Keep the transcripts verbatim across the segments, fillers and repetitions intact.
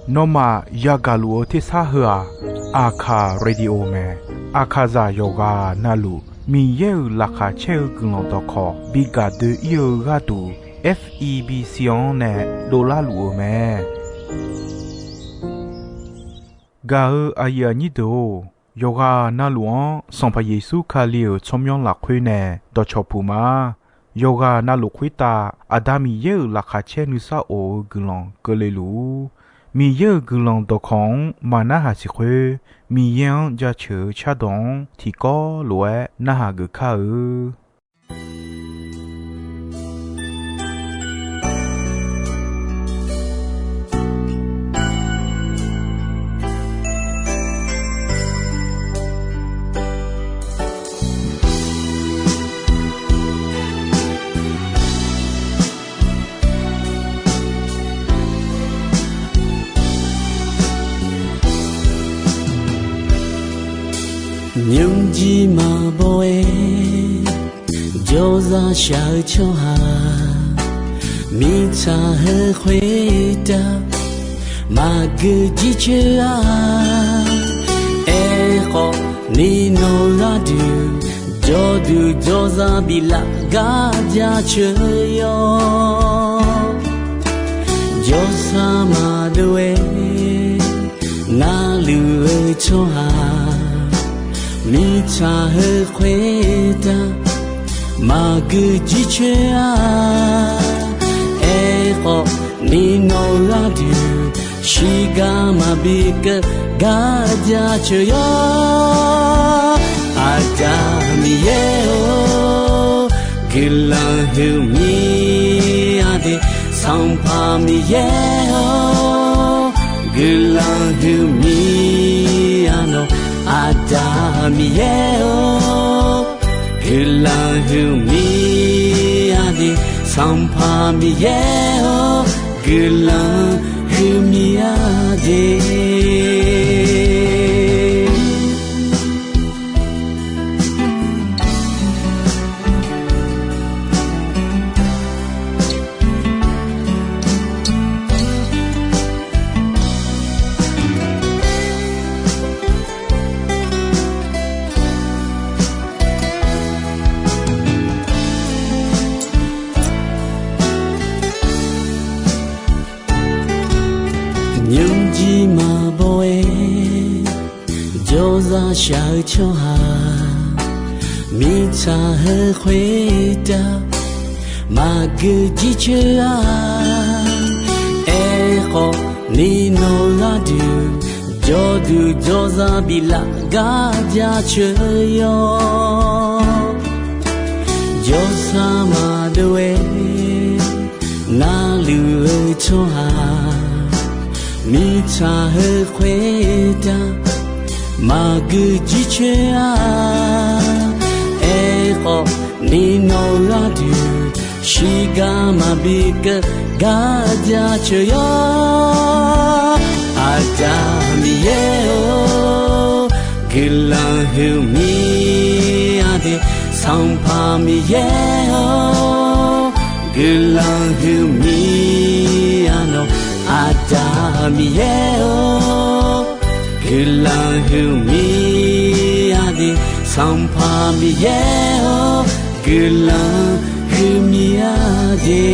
Nawmaf yagaq luf-eu tersar heu-aq, Aqkaq Radio mae. Aqkaqzaq yawqghaq navluf Miqyaer-euq laqkhaq caer-eu guiqlanq dawqkawq bi gaq doe-ir-eu gharduq, F E B C-anr nae dovlar luf-eu mae. Gaq-eu aqyuif aqnyir deuq-or, yawqghaq navluf-anr Sanqpaq Yeqsur Kali-euq tsawrmyanr lafkhoer nae dawqcawq puq ma. Yawqghaq navluf khoertav Aqda Miqyaer-euq laqkhaq caer nuisar of-eu guiqlanq keuvle luf-ur. Miqyaer-euq guiqlanq dawqkawq-anr maqnarhaq siq khoer, Miqyaer-anr jaceuq-eu cardawq-anr tiqkawv lof-aer narhaq geuf kar-eu. Nymrjir maqbaw-aer jawrzaq shaq-eu tsawrhaq, mirtsaq heu khoertav maqgeu jircoer-a. Aerkhawf, ni nawq gharduq jawrduq jawrzaq biflaf gar jaceuq yawr. Jawrsar maqdov-aer narluf-eu tsawrhaq, mirtsaq heu khoertav maqgeu jircoer-a. Aerkhawf, ni nawq gharduq shiqgar maqbi keuv gar jaceuq yawr. Aqda Miqyaer-or, guiqlanq huiqmir-a de. Sanqpaq Miqyaer-or, guiqlanq huiqmir-a nawq. Aqda Miqyaer-or, guiqlanq huiqmir-a de. Sanqpaq Miqyaer-or, guiqlanq huiqmir-a de. Nymrjir maqbaw-aer jawrzaq shaq-eu tsawrhaq, mirtsaq heu khoertav maqgeu jircoer-a. Aerkhawf, ni nawq gharduq jawrduq jawrzaq biflaf gar jaceuq yawr. Jawrsar maqdov-aer narluf-eu tsawrhaq, mirtsaq heu khoertav maqgeu jircoer-a. Aerkhawf, ni nawq gharduq shiqgar maqbi keuv gar jaceuq yawr. Aqda Miqyaer-or, guiqlanq huiqmir-a de. Sanqpaq Miqyaer-or, guiqlanq huiqmir-a nawq. Aqda Miqyaer-or, guiqlanq huiqmir-a de. Sanqpaq Miqyaer-or, guiqlanq huiqmir-a de.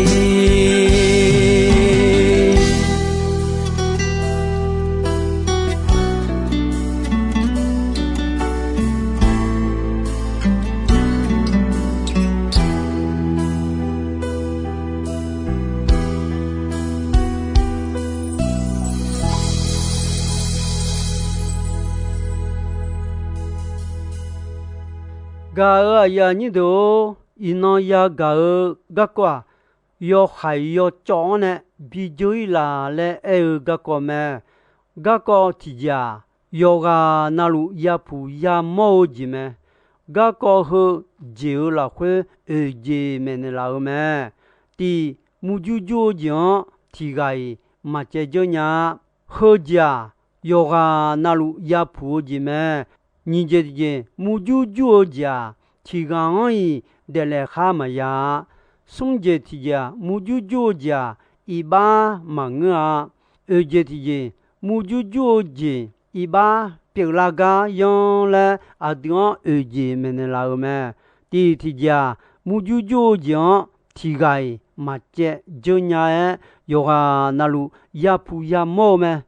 Gaq-euq aqyuif aqnyir deuq-or, iqnan yagaq-eu garkawv-aq, yawhaiq yawcawv-anr nae bijeur-ir laf laer aer-eu garkawv mae. Garkawv tiqjeq-aq, yawqghaq navluf yapuq yamawr-eu jeq mae. Garkawv heu jeq-euq lafkhoer oeq jeq maeqnaeq laf-eu mae. Tiq, murjur jur-eu jeq-anr tiq ghaq-iq maqcaev dzeur nya-a. Heujeq-aq, yawqghaq navluf yapuq-eu jeq mae. Nyiq jeq tiqjeq, murjur jur-eu jeq-aq, tiq ghaq-anr-iq daeflaef khar maqya-a. Smr jeq tiqjeq-aq, murjur jur-eu jeq-aq, iqbax maqngeur-a. Oeq jeq tiqjeq, murjur jur-eu jeq iqbax pyeuflar gar yanr laer aqdui-anr oeq jeq maeqnaeq laf-euq mae. Tiq tiqjeq-aq, murjur jur-eu jeq-anr tiq ghaq-iq maqcaev dzeur nya-aer, yawqghaq navluf yapuq yamawr-eu mae.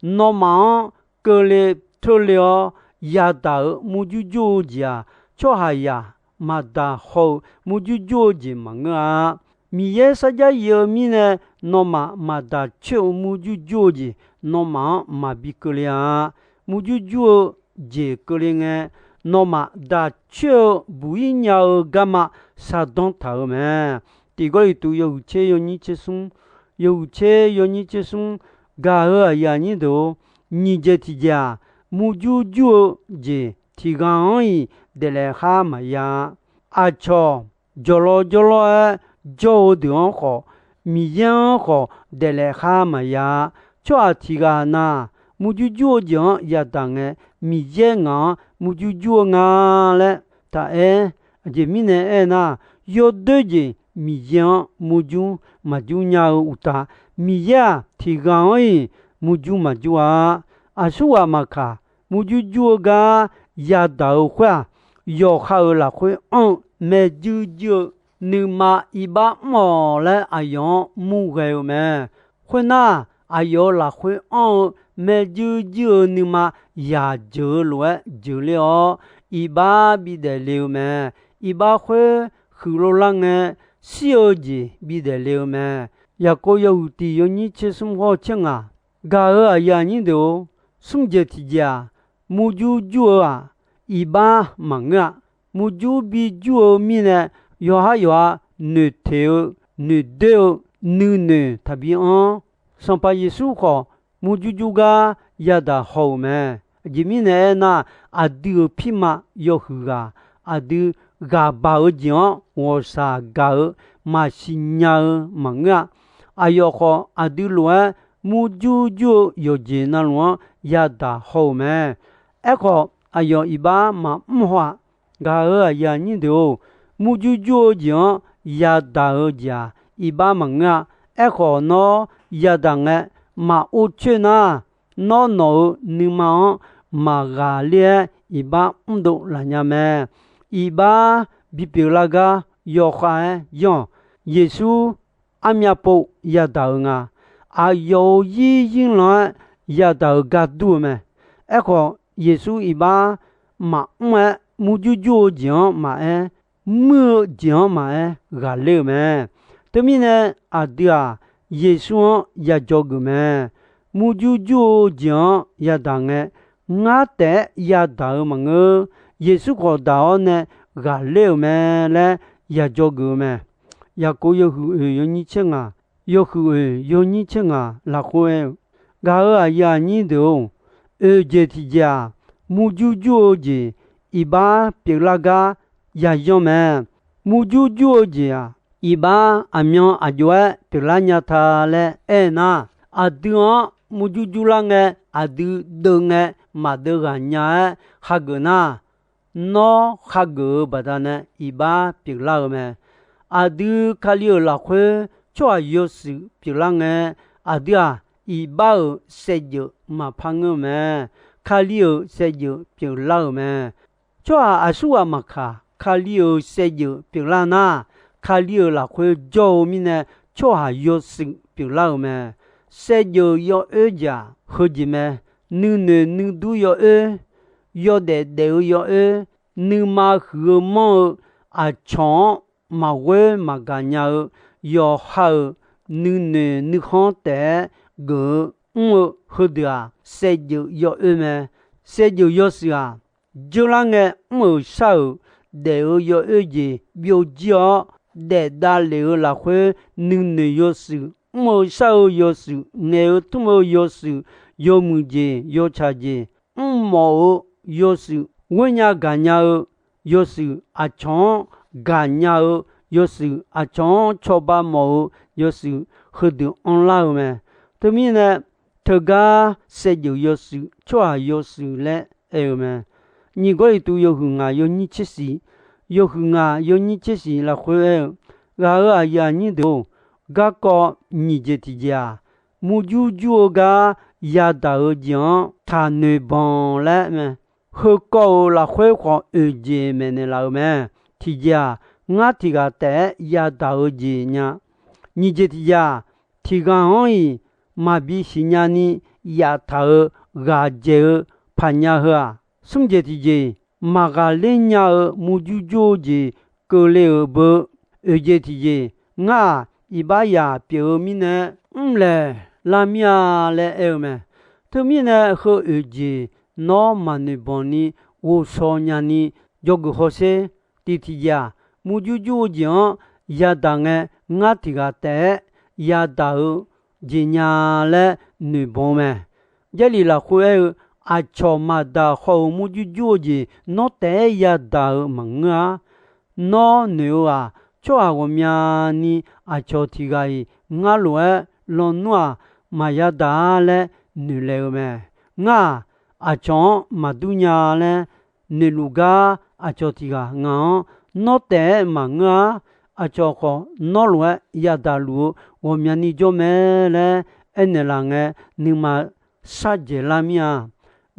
Nawmaf-anr keuvle teurle-awr yadaq-euq murjur jur-eu jeq-aq, tsawrhaqzaq maqdaq haw-eu murjur jur-eu jeq maqngeur-a. Miqyaer sarjax yif-eu mirnae, nawmaf maqdaq coer-eu murjur jur-eu jeq, nawmaf-anr maqbi keuvle-a. Murjur jur-eu jeq keuvle ngae, nawmaf daq coer-eu buq-ir nya-eu garma shardanr taq-euq mae. Tiq Gawrliqtu yawhuiq tser yawnyir tser smr, yawhuiq tser yawnyir tser smr, gaq-eu aqyuif aqnyir deuq-or, nyiq jeq tiq jeq-aq, murjur jur-eu jeq tiq ghaq-anr-iq daeflaef khar maqya-a. Aqcawq jawqlawv jawrlawr-aer jawr-eu deuq-anr khawf, Miqyaer-anr khawf daeflaef khar maqya-a. Tsawrhaq tiq ghaq na, murjur jur-eu jeq-anr yadaq ngae, Miqyaer ngaq-anr murjur jur-eu nga laer taq aer. Aqjeq mirnae aernar, yawdoer jeq Miqyaer-anr murjur maqjur nya-eu uqtaf, Miqyaer-aq tiq ghaq-anr-iq murjur maqjur-a. Aqsurghaq maqkaq, murjur jur-eu gar yadaq-eu khoer-aq, yawqha-euq lafkhoer anr-eu maerjuir juir-eu nuima iqbax mr-awq laer aqyawf-anr murghae-eu mae. Khoernar, aqyawf-euq lafkhoer anr-eu maerjuir juir-eu nuima yaq jeuq-eu lof-aer jeuqler-awr, iqbax bidaef le-eu mae. Iqbax khoer huiqlov lar ngae, shir-eu jeq bidaef le-eu mae. Yaqkov yawhuiq tiq yawnyir tser smr hawr-eu tser ngaq, gaq-eu aqyuif aqnyir deuq-or, smr jeq tiq jeq-aq, murjur jur-eu-aq, iqbax maqngeur-a. Murjur bijur-eu mirnae, yawqhar yawqha noeqteq-eu, noeqdoer-eu, nuinoeq taqbi anr. Sanqpaq Yeqsur khawf, murjur jur gar yadaq haw-euq mae. Aqjeq mirnae aernar, aqdui-euq pirma yawhuiq ghaq, aqdui ghaqbaq-eu jeq-anr ghawqshaq gaq-eu maqsiq nya-eu maqngeur-a. Aqyawf khawf, aqdui lof-aer murjur jur-eu yawqjeq navluf-anr yadaq haw-euq mae. Aerkhawf, aqyawf iqbax maqmr haw-aq. Gaq-eu aqyuif aqnyir deuq-or, murjur jur-eu jeq-anr yadaq-eu jeq-aq, iqbax maqngeur-a. Aerkhawf, nawr yadaq ngae, maqor coer nar, nawr nawq-euq nuima-anr maqghaqler-aer iqbax mrdov laf nya mae. Iqbax bipyeuf lar gar yawkhav-aer yanr-awq. Yeqsur armyav pov yadaq-eu nga. Aqyawf-euq yir yir lan-aer yadaq-euq gar dur-eu mae. Aerkhawf, Yeqsur iqbax maqmr-aer, murjur jur-eu jeq-anr maqaer, muir-eu jeq-anr maqaer ghaqler-euq mae. Teumirnae, aqdui-aq, Yeqsur-anr yajawr geuf mae. Murjur jur-eu jeq-anr yadaq ngae, ngar taef-aer yadaq-eu maqngeur. Yeqsur khawf daq-awr nae ghaqler-euq mae laer yajawr geuf-eu mae. Yaqkov yawhuiq oeq yawnyir tser ngaq, yawhuiq oeq yawnyir tser ngaq lafkhoer aer-eu, gaq-eu aqyuif aqnyir deuq-or, oeq jeq tiqjeq-aq, murjur jur-eu jeq iqbax pyeuflar gar yayanr mae. Murjur jur-eu jeq-aq, iqbax aqmyan aqjox-aer pyeuflar nya ta laer aernar, aqdui-anr murjur jur lar ngae, aqdui deuv ngae maqdeuv ghaq nya-aer hageuf nar, nawr hageuf-eu baqdanae iqbax pyeuflar-eu mae. Aqdui Kali-euq lafkhoer tsawrhaq yawshuif pyeuflar ngae, aqdui-aq, iqbax-euq saevdzeuf maqpar ngeur-eu mae. Kali-euq saevdzeuf pyeuflar-euq mae. Tsawrhaq aqsurghaq maqkaq, Kali-euq saevdzeuf pyeuflar nar, Kali-euq lafkhoer jawr-eu mirnae, tsawrhaq yawshuif pyeuflar-euq mae. Saevdzeuf yawoer jeq-aq, heujeq mae. Nuinoeq nuidur yawoer, yawdaef daef-eu yawoer, nuima huiq-eu manr-eu, aqcawq-anr maqghoer maqgaq nya-eu, yawqha-euq nuinoeq nuikhanr taef-aer geuf-eu mr-eu heudeuq-aq, saevdzeuf yawoer mae. Saevdzeuf yawshuif-aq, dzeurlar ngae mr-euq shar-euq daef-eu yawoer jeq byovjir-awr, daef davlef-eu lafkhoer nuinoeq yawshuif, mr-eu shar-eu yawshuif, ngaeq-eu tmr-eu yawshuif, yawmuiq jeq yawtsaq jeq, mrmawf-eu yawshuif, ghoernya gaqnya-eu yawshuif, aqcawq-anr gaqnya-eu yawshuif, aqcawq-anr cawba mawf-eu yawshuif, heudeuq anrlar-eu mae. Teumirnae, teugar saevdzeuf yawshuif, tsawrhaq yawshuif laer aer-eu mae. Nyiq Gawrliqtu yawhuiq ngaq yawnyir tser shiq, yawhuiq ngaq yawnyir tser shiq lafkhoer aer-eu, ghaq-eu aqyuif aqnyir deuq-or, Garkawv nyiq jeq tiqjeq-aq, murjur jur-eu gar yadaq-eu jeq-anr taqnoeq banq laer mae. Heukawv-euq lafkhoer khawf oeq jeq maeqnaeq laf-euq mae. Tiqjeq-aq, ngar tiq ghaq taef-aer yadaq-eu jeq nya. Nyiq jeq tiqjeq-aq, tiq ghaq-anr-iq maqbi siqnya ni yaftaq-eu ghaqdzaeq-eu paqnya heu-aq, smr jeq tiqjeq, maqghaqler nya-eu murjur jur-eu jeq keuvle-euq beu. Oeq jeq tiqjeq, ngar-aq iqbax yaq pyeuf-eu mirnae mrlaeq lar mir-a laer aer-eu mae. Teumirnae heu oeq jeq nawr maqnoeq banq ni ghovshaw nyani dzawgeuf hawsher. Tiq tiqjeq-aq, murjur jur-eu jeq-anr yadaq ngae, ngar tiq ghaq taef-aer yadaq-eu jeq nya laer noeq banq-eu mae. Jarlif lafkhoer aer-eu, aqcawq maqdaq khawf-euq murjur jur-eu jeq nawr taef-aer yadaq-euq maqngeur-ar. Nawr noeq-eu-aq, tsawrhaq ghawqmyani aqcawq tiq ghaq-iq ngar lof-aer lawnmr-aq, maqya daq-ar laer noeqlaeq-eu mae. Ngar-aq, aqcawq-anr maqdur nya laer noeqluf gar aqcawq tiq ghaq ngaq-anr nawr taef-aer maqngeur-ar. Aqcawq khawf nawr lof-aer yadaq luf-eu ghawqmyani jawr mae laer aernaeq laf ngae, nuima sharjaeq lar mir-a.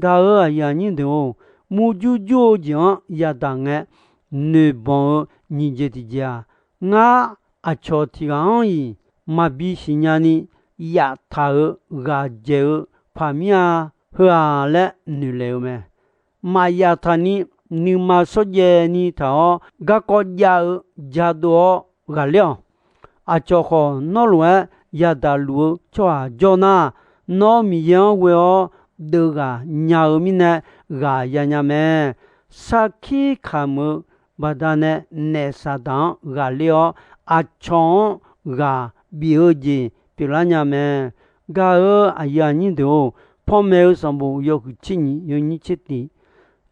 Gaq-euq aqyuif aqnyir deuq-or, murjur jur-eu jeq-anr yadaq ngae, noeqbanq-eu nyiq jeq tiqjeq-aq, ngar aqcawq tiq ghaq-anr-iq maqbi siqnya ni yaftaq-euq ghaqdzaeq-eu paq mir-a. Heu-aq laer noeqlaeq-eu mae. Maqyaf taq ni nuima shawrjaev ni taq-awr, garkawv jav-eu jadov-awr ghaqler-awq. Aqcawq khawf nawr lof-aer yadaq luf-eu tsawrhaq jawr nar, nawr Miqyaer-anr ghoe-awr deuv ghaq nya-eu mirnae ghaq yanya mae. Sarkir kamq-eu baqdanae naef Saqdaq-anr ghaqler-awr, aqcawq-anr ghaq bif-eu jeq pyeuflar nya mae. Gaq-euq aqyuif aqnyir deuq-or, panmaeq-eu sanqbof yawhuiq tser nyiq yawnyir tser tiq,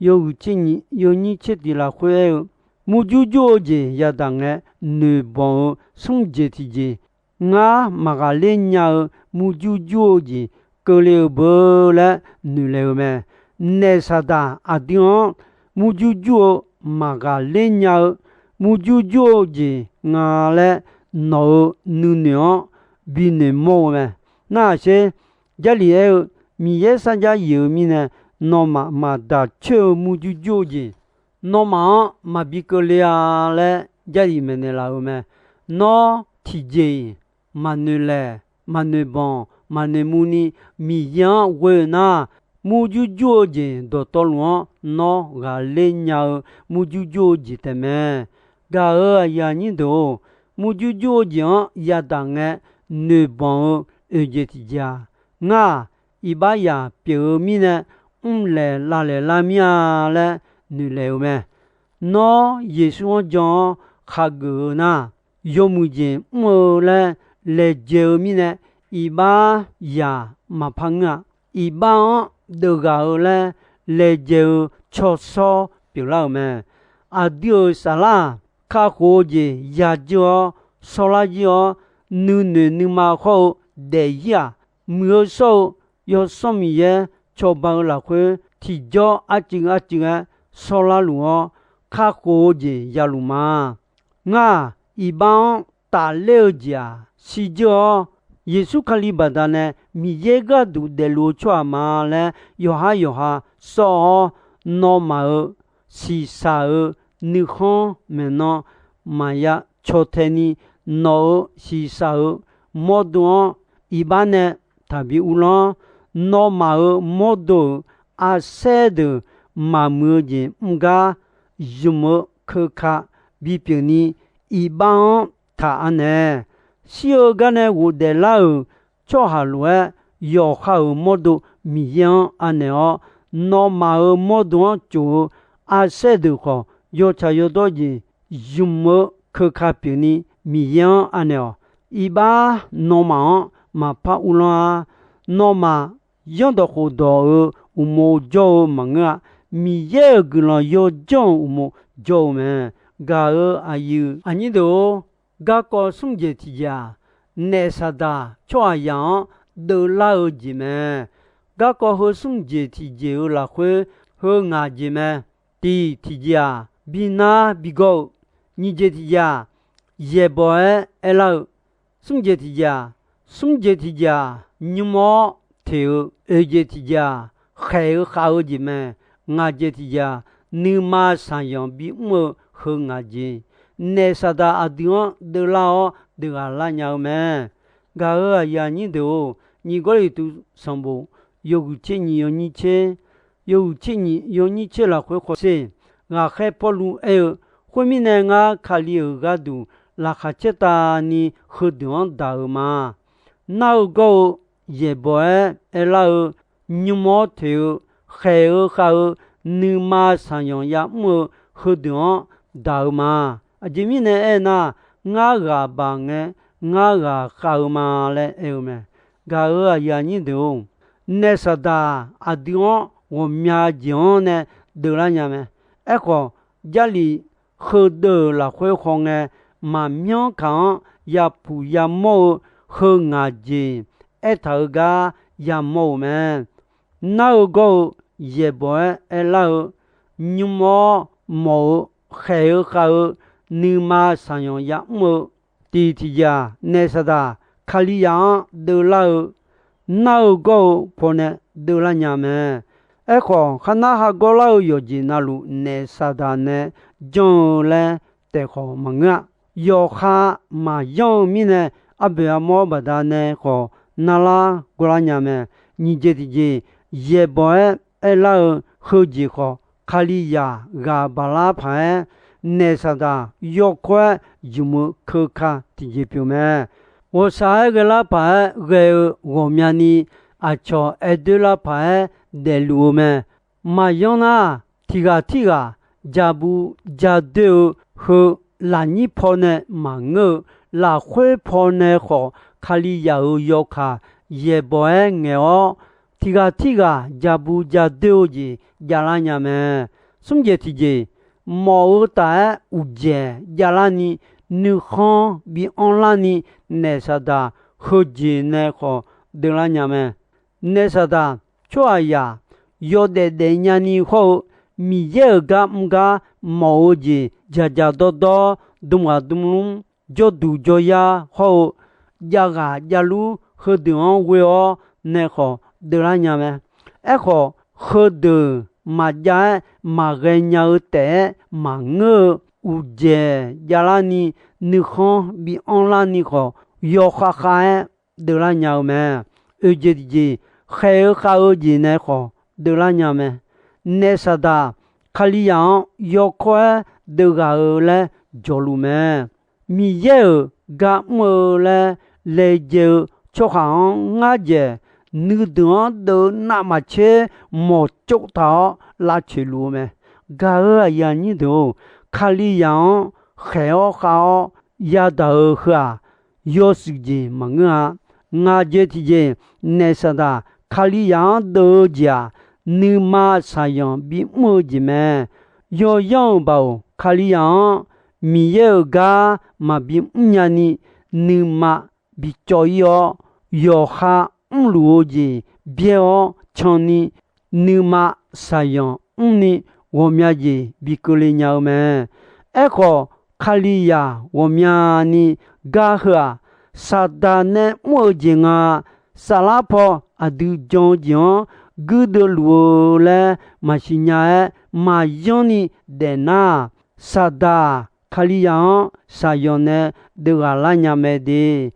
yawhuiq tser nyiq yawnyir tser tiq lafkhoer aer-eu, murjur jur-eu jeq yadaq ngae, noeqbanq-eu smr jeq tiqjeq, ngar maqghaqler nya-eu murjur jur-eu jeq keuvle-eu beu laer noeqlaeq-eu mae. Naef Saqdaq aqdui-anr murjur jur-eu maqghaqler nya-eu murjur jur-eu jeq nga laer nawq-euq nuinoeq-anr binoeq mawr-eu mae. Narhaq sher, Jarlif aer-eu, Miqyaer sarjax yif-eu mirnae, nawmaf maqdaq coer-eu murjur jur-eu jeq, nawmaf-anr maqbi keuvle-a laer Jarlif maeqnaeq laf-eu mae. Nawr tiqjeq-iq maqnoeq laeq, maqnoeq banq, maqnoeq mu ni Miqyaer-anr ghoe-eu nar, murjur jur-eu jeq dawqtawvluf-anr nawr ghaqler nya-eu murjur jur-eu jeq taef mae. Gaq-euq aqyuif aqnyir deuq-or, murjur jur-eu jeq-anr yadaq ngae noeqbanq-eu oeq jeq tiqjeq-aq, ngar-aq, iqbax yaq pyeuf-eu mirnae mrlaeq lavlaeq lar mir-a laer noeqlaeq-eu mae. Nawr Yeqsur-anr jan-awr khageuf-eu nar, yawmuiq jeq mr-eu laer laejae-eu mirnae, iqbax yaq maqpar ngeur-a. Iqbax-anr deuvghaq-eu laer laejae-eu tsawrshawr pyeuflar-euq mae. Aqdui-euq saflar-aq, kakhof-eu jeq yajir-awr, shawrlar jir-awr, nuinoeq nuima khawr-eu daefzir-aq, muiq-eu shawr-eu Yawsanr Miqyaer cawba-eu lafkhoer tiqjawr arcuiv arcuiv-aer shawrlar luf-awr, kakhof-eu jeq yaluf ma. Ngar-aq, iqbax-anr tafler-eu jeq-aq, shirdzeur-awr, Yeqsur Kali baqdanae Miqyaer gharduq daefluf-eu tsawrhaq ma laer yawqhar yawqha sawr-awr, nawmaf-euq shiqshaq-eu nuikhanr maeqnan maqya caw tae ni, nawq-euq shiqshaq-eu mawrdo-anr iqbax nae taqbi uvlanr. Nawmaf-euq mawrdo-euq arsaer deuq maqmuiq-eu jeq mr gar zmq-eu keuka bipyeuf ni iqbax-anr taq anaeq. Shir-eu gar nae ghofdaef lar-euq tsawrhaq lof-aer, yawqha-euq mawrdo Miqyaer-anr anaeq-awr, nawmaf-euq mawrdo-anr tsof-eu arsaer deuq khawf, yawtsaq yawdawr jeq zmq-eu keuka pyeuf ni Miqyaer-anr anaeq-awq. Iqbax nawmaf-anr maqpar uvlanr-a. Nawmaf zanrdawq khofdawq-euq uqmov jawr-eu maqngeur-a. Miqyaer-euq guiqlanq yawdzanr-euq uqmov jawr-eu mae. Gaq-euq aqyuif aqnyir deuq-or, garkawv smr jeq tiqjeq-aq, naef Saqdaq tsawrhaqzaq-anr deuvlar-eu jeq mae. Garkawv heu smr jeq tiqjeq-euq lafkhoer heu ngaq jeq mae. Tiq tiqjeq-aq, bi nar bi gawr-eu. Nyiq jeq tiqjeq-aq, yaeqbawq-aer aerlar-eu. Smr jeq tiqjeq-aq, smr jeq tiqjeq-aq, nymr-awr teq-eu, oeq jeq tiqjeq-aq, khaeq-eu khav-eu jeq mae. Ngaq jeq tiqjeq-aq, nuima shaqyanq bimr-eu heu ngaq jeq, naef Saqdaq aqdui-anr deuvlar-awr deuq ghaq lar nya-eu mae. Gaq-euq aqyuif aqnyir deuq-or, nyiq Gawrliqtu sanqbof yawhuiq tser nyiq yawnyir tser, yawhuiq tser nyiq yawnyir tser lafkhoer khawf sher, ghaqkhaer Pawrluv aer-eu, Khoermirnae, ngar Kali-euq gharduq laqkhaq caertavni heudeuq-anr daq-euq ma. Nar-eu gawr-eu yaeqbawq-aer aerlar-eu, nymr-awr teq-eu, khaeq-eu khav-eu, nuima shaqyanq yamr-eu heudeuq-anr daq-eu ma. Aqjeq mirnae aernar, ngar ghaq baq ngae, ngar ghaq khav-eu ma laer aer-eu mae. Gaq-euq aqyuif aqnyir deuq-or, naef Saqdaq aqdui-anr ghawqmya jeq-anr nae deuvlar nya mae. Aerkhawf, Jarlif heudeuq-euq lafkhoer khawngae, maqmyanr kaq-anr yapuq yamawr-eu heu ngaq jeq aertaq-eu gar yamawr-euq mae. Nar-eu gawr-eu yaeqbawq-aer aerlar-eu, nymr-awr mawf-eu, khaeq-eu khav-eu, nuima shaqyanq yamr-eu, tiq tiqjeq-aq, naef Saqdaq Kalizaq-anr deuvlar-eu, nar-eu gawr-eu pawnae deuvlar nya mae. Aerkhawf, kharnar hagawr lar-eu yawqjeq navluf naef Saqdaq nae janr-eu laer taef khawf maqngeur-a. Yawqha maqyanr-eu mirnae, arboeq armawr baqdanae khawf narlar gawrlar nya mae. Nyiq jeq tiqjeq, yaeqbawq-aer aerlar-eu heujeq khawf, Kalizaq ghaq baqlar paq-aer, naef Saqdaq yawkawr-aer zmq-eu keuka tiqjeq pyeuf mae. Ghawqshaq-aer ghaelar paq-aer ghae-eu ghawqmyani, aqcawq aer doerlar paq-aer daefluf-eu mae. Maqyanr nar, tiq ghaq tirghaq jabu jadoer-eu heu lafnyir pawnae maqngeur-eu, lafkhoer pawnae khawf Kalizaq-euq yawkaq yaeqbawq-aer ngaeq-awr, tiq ghaq tirghaq jabu jadoer-eu jeq javlar nya mae. Smr jeq tiqjeq, mawf-eu taf-aer uqdzaeq javlarni, nuikhanr bi anrlarni, naef Saqdaq heujeq nae khawf deuvlar nya mae. Naef Saqdaq tsawrhaqzaq yawdaef daefnya ni hawr-eu, Miqyaer-euq gar mr gar mawf-eu jeq dzaqdzaq dawrdawr, dmghaq dmlmr, jawrduq jawryar hawr-eu, javghaq javlur heudeuq-anr ghoe-awr nae khawf deuvlar nya mae. Aerkhawf, heudeuq maqjav-aer maqghae nya-eu taef-aer maqngeur-eu, uqdzaeq javlarni, nuikhanr bi anrlarni khawf, yawkhav khav-aer deuvlar nya-eu mae. Oeq jeq tiqjeq, khaeq-eu khav-eu jeq nae khawf deuvlar nya mae. Naef Saqdaq Kalizaq-anr yawkawr-aer deuv ghaq-eu laer jawqluf mae. Miqyaer-euq gar mr-eu laer laejae-eu tsawrhaq-anr ngar dzaeq nuideuq-anr deuv-eu navmaqtser mawqtsov taq-awr lavcoeq luf-eu mae. Gaq-euq aqyuif aqnyir deuq-or, Kalizaq-anr khaeq-awr khav-awr yadaq-eu heu-aq, yawshuif jeq maqngeur-a. Ngaq jeq tiqjeq, naef Saqdaq Kalizaq-anr deuv-eu jeq-aq, nuima shaqzanq bimr-eu jeq mae. Yawyanr-euq baoq Kalizaq-anr Miqyaer-euq gar maqbi mrnya ni, nuima bicawv ir-awr, yawqha mrluf-eu jeq byaer-awr canni, nuima shaqzanq mrni ghawqmya jeq bi keuvle nya-eu mae. Aerkhawf, Kalizaq ghawqmyani gar heu-aq, Saqdaq nae mr-eu jeq nga. Saflar paw aqdui jan-eu jeq-anr guirdeuv luf-eu laer maqsiq nya-aer maqyanr ni daefnar-aq, Saqdaq-aq Kalizaq-anr shaqzanq nae deuv ghaq lar nya mae de.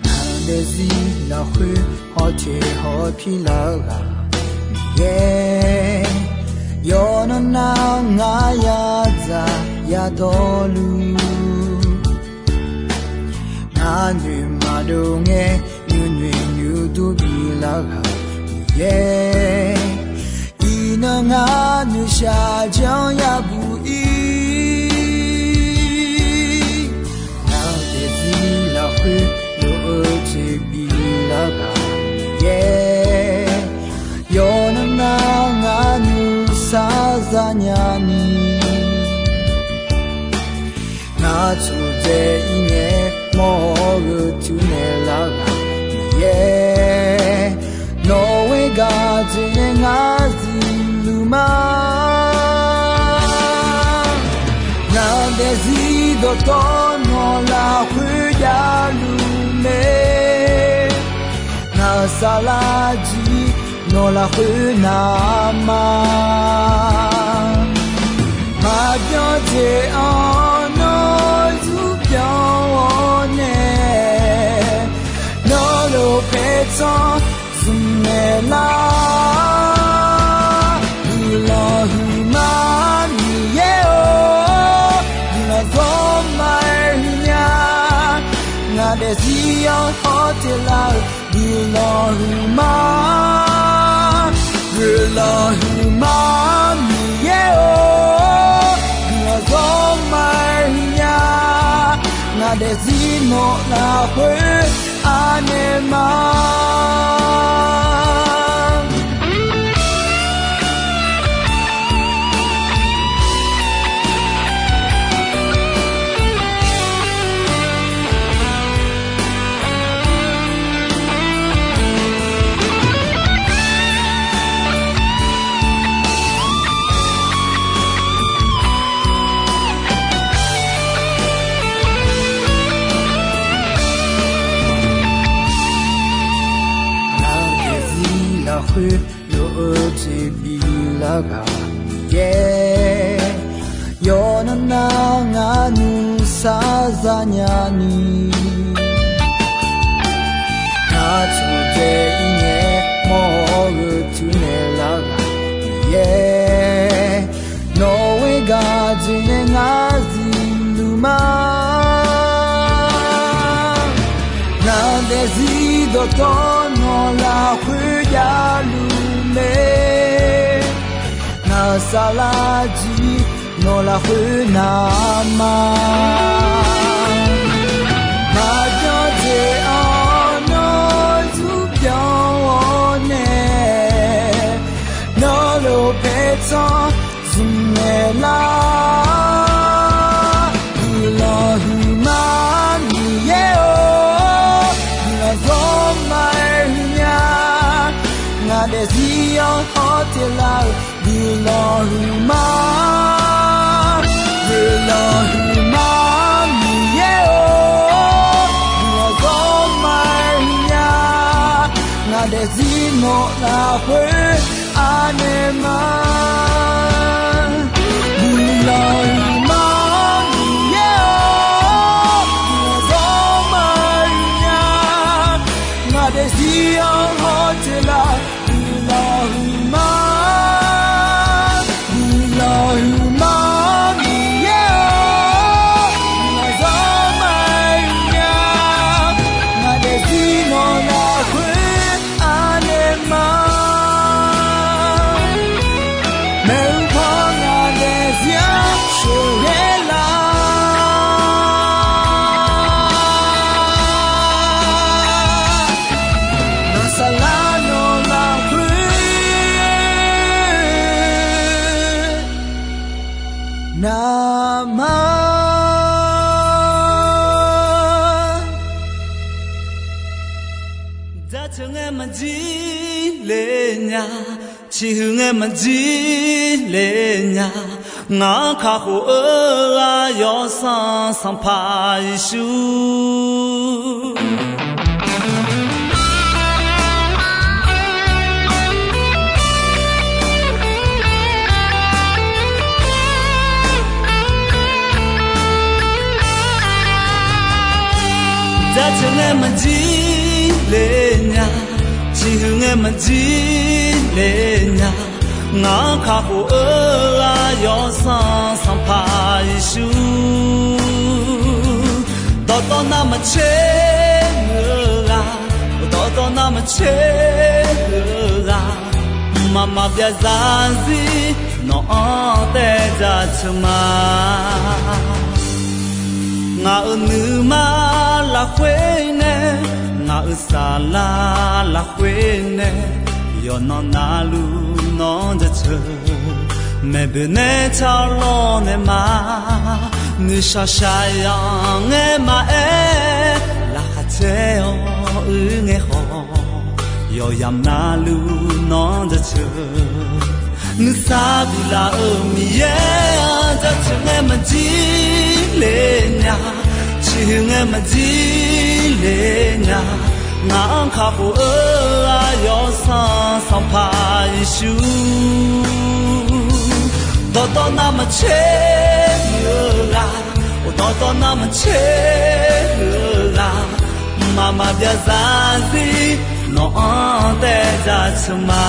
Ngar daefzir lafkhoer hawteq hawpir lar-eu ghaq Miqyaer, yawqnan nar-awr ngar yadzaq yadawrluf, ngar noeqma dov ngae nuinoeq nuidur bilar ghaq Miqyaer, iqnan ngar noeqshaq janr yabuq ir. Ngar daefzir laf nyani, ngar tsofdzae ir ngae mawr-eu teunaeq lar ghaq Miqyaer, nawq-eu gaq jeq nae ngar zifluf ma. Ngar daefzir dawqtawvluf nawq lafkhoer javluf mae. Ngar saflar jir nawq lafkhoer navma. Maqbyan jeq-anr nawr zurpyanq-awr nae, nawr lof paertsanr zmqmaeq lar. Guiqlanq huiqma Miqyaer-or, guiqlanq zawrma-aer huiqnya. Ngaq daefzir-anr hawteq lar-euq guiqlanq huiqma. Guiqlanq huiqma Miqyaer-or, guiqlanq zawrma-aer huiqnya. Ngaq daefzir nawq lafkhoer anaeq ma. Ngar daefzir lafkhoer lof-eu jeq biflar ghaq Miqyaer, yawqnan nar ngar nuisar zanya ni, ngar tsofdzae ir ngae mawr-eu teunaeq lar ghaq Miqyaer, nawq-eu gaq jeq nae ngar zifluf ma. Ngar daefzir dawqtawvluf nawq lafkhoer javluf mae. Ngar saflar jir nawq lafkhoer navma. Maqbyan jeq-anr nawr zurpyanq-awr nae, nawr lof paertsanr zmqmaeq lar. Guiqlanq huiqma Miqyaer-or, guiqlanq zawrma-aer huiqnya. Ngaq daefzir-anr hawteq lar-euq guiqlanq huiqma. Guiqlanq huiqma Miqyaer-or, guiqlanq zawrma-aer huiqnya. Ngaq daefzir nawq lafkhoer anaeq ma. Guiqlanq huiqma Miqyaer-or, guiqlanq zawrma-aer huiqnya. Ngaq daefzir-anr hawteq lar-euq guiqlanq huiqma. Guiqlanq huiqma Miqyaer-or, guiqlanq zawrma-aer huiqnya. Ngaq daefzir nawq lafkhoer anaeq ma. Maeqhu paw ngaq daefzir-anr sheuqghae lar. Ngaq saflar nawq lafkhoer navma. Jaceuq ngae maqjir le nya, ciqhuiq ngae maqjir le nya, ngaq-anr kakhof-eu ghaq Yawsanr Sanqpaq Yeqsur. Jaceuq ngae maqjir le nya, ciqhuiq ngae maqjir le nya, ngaq-anr kakhof-eu ghaq Yawsanr Sanqpaq Yeqsur. Dawqtawvnav maqtser-eu ghaq, dawqtawvnav maqtser-eu ghaq, mqmaq maqbyav zarzir nawq-anr taev jaceuq ma. Ngaq-euq nuima lafkhoer nae, ngaq-euq saflar lafkhoer nae, yawqnan navluf nawr jaceuq Maeqboeq nae tsawrlawr nae ma, nuishaq shaqzanq ngae maqaer, laqkhaq caer-awr uir ngae khawf, yawqyamq navluf nawr jaceuq. Nuisar biflaf-euq Miqyaer-anr jaceuq ngae maqjir le nya, ciqhuiq ngae maqjir le nya. Ngaq-anr kakhof-eu aqyawf-euq Sanqpaq Yeqsur, dawqtawv navmaqtser muiq-eu ghaq, dawqtawv navmaqtser muiq-eu ghaq, mqmaq maqbyav zarzir nawq-anr taev jaceuq ma.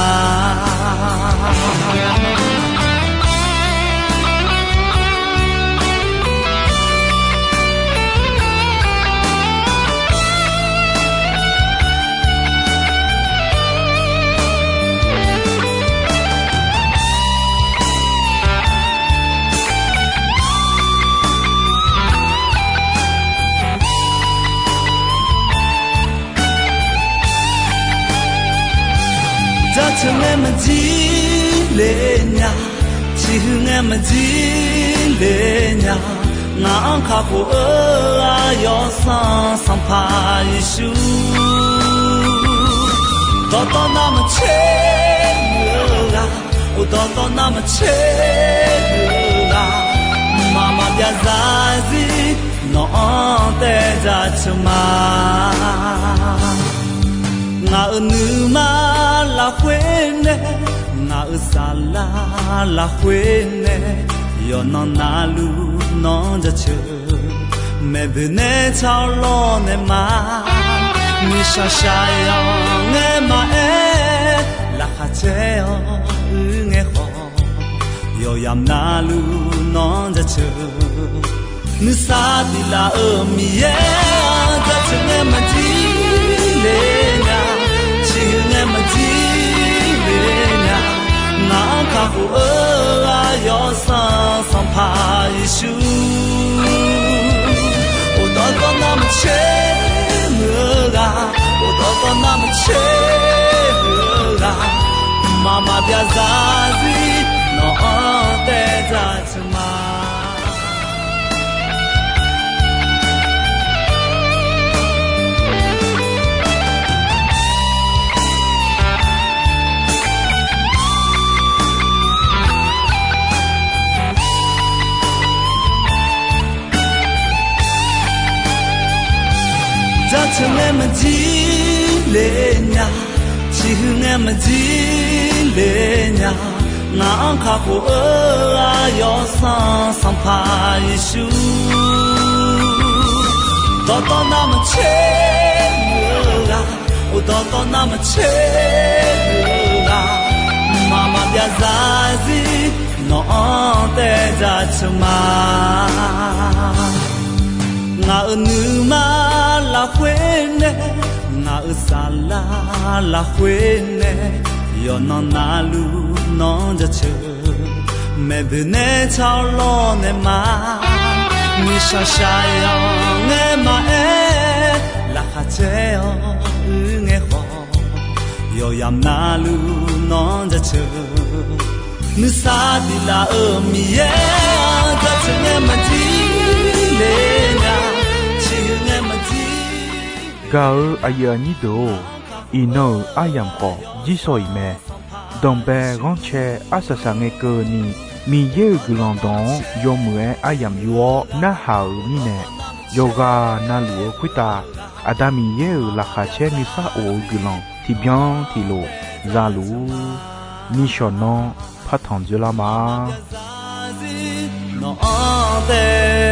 Jaceuq ngae maqjir le nya, ciqhuiq ngae maqjir le nya. Ngaq-anr kakhof-eu aqyawf-euq Sanqpaq Yeqsur, dawqtawv navmaqtser muiq-eu ghaq, dawqtawv navmaqtser muiq-eu ghaq, mqmaq maqbyav zarzir nawq-anr taev jaceuq ma. Ngaq-euq nuima lafkhoer nae, ngaq-euq saflar lafkhoer nae, yawqnan navluf nawr jaceuq. Maeqboeq nae tsawrlawr nae ma, nuishaq shaqzanq ngae maqaer, laqkhaq caer-awr uir ngae khawf, yawqyamq navluf nawr jaceuq. Nuisar biflaf-euq Miqyaer-anr jaceuq ngae maqjir le nya, ciqhuiq ngae maqjir le nya. Ngaq-anr kakhof-eu aqyawf-euq Sanqpaq Yeqsur, dawqtawv navmaqtser muiq-eu ghaq, dawqtawv navmaqtser muiq-eu ghaq, mqmaq maqbyav zarzir nawq-anr taev jaceuq ma. Jaceuq ngae maqjir le nya, ciqhuiq ngae maqjir le nya. Ngaq-anr kakhof-eu aqyawf-euq Sanqpaq Yeqsur, dawqtawv navmaqtser muiq-eu ghaq, dawqtawv navmaqtser muiq-eu ghaq, mqmaq maqbyav zarzir nawq-anr taev jaceuq ma. Ngaq-euq nuima lafkhoer nae, ngaq-euq saflar lafkhoer nae, yawqnan navluf nawr jaceuq. Maeqboeq nae tsawrlawr nae ma, nuishaq shaqzanq ngae maqaer, laqkhaq caer-awr uir ngae khawf, yawqyamq navluf nawr jaceuq. Nuisar biflaf-euq Miqyaer-anr jaceuq ngae maqjir le nya, ciqhuiq ngae maqjir. Gaq-eu aqyuif aqnyir deuq-or, iqnan-euq aryamq khawf jirsawq iq mae. Danqbae ghanrcae arsaq saq ngae keuvni, Miqyaer-euq guiqlanq dawq-anr yawmuiq-aer aryamq yur-awr narhaq-euq mirnae, yawqghaq navluf-eu khoertav Aqda Miqyaer-euq laqkhaq caer nuisar of-eu guiqlanq tiqbyan tiqlof za luf-ur. Nishawq nanr partanq dzoerlar ma. Nawq-anr tae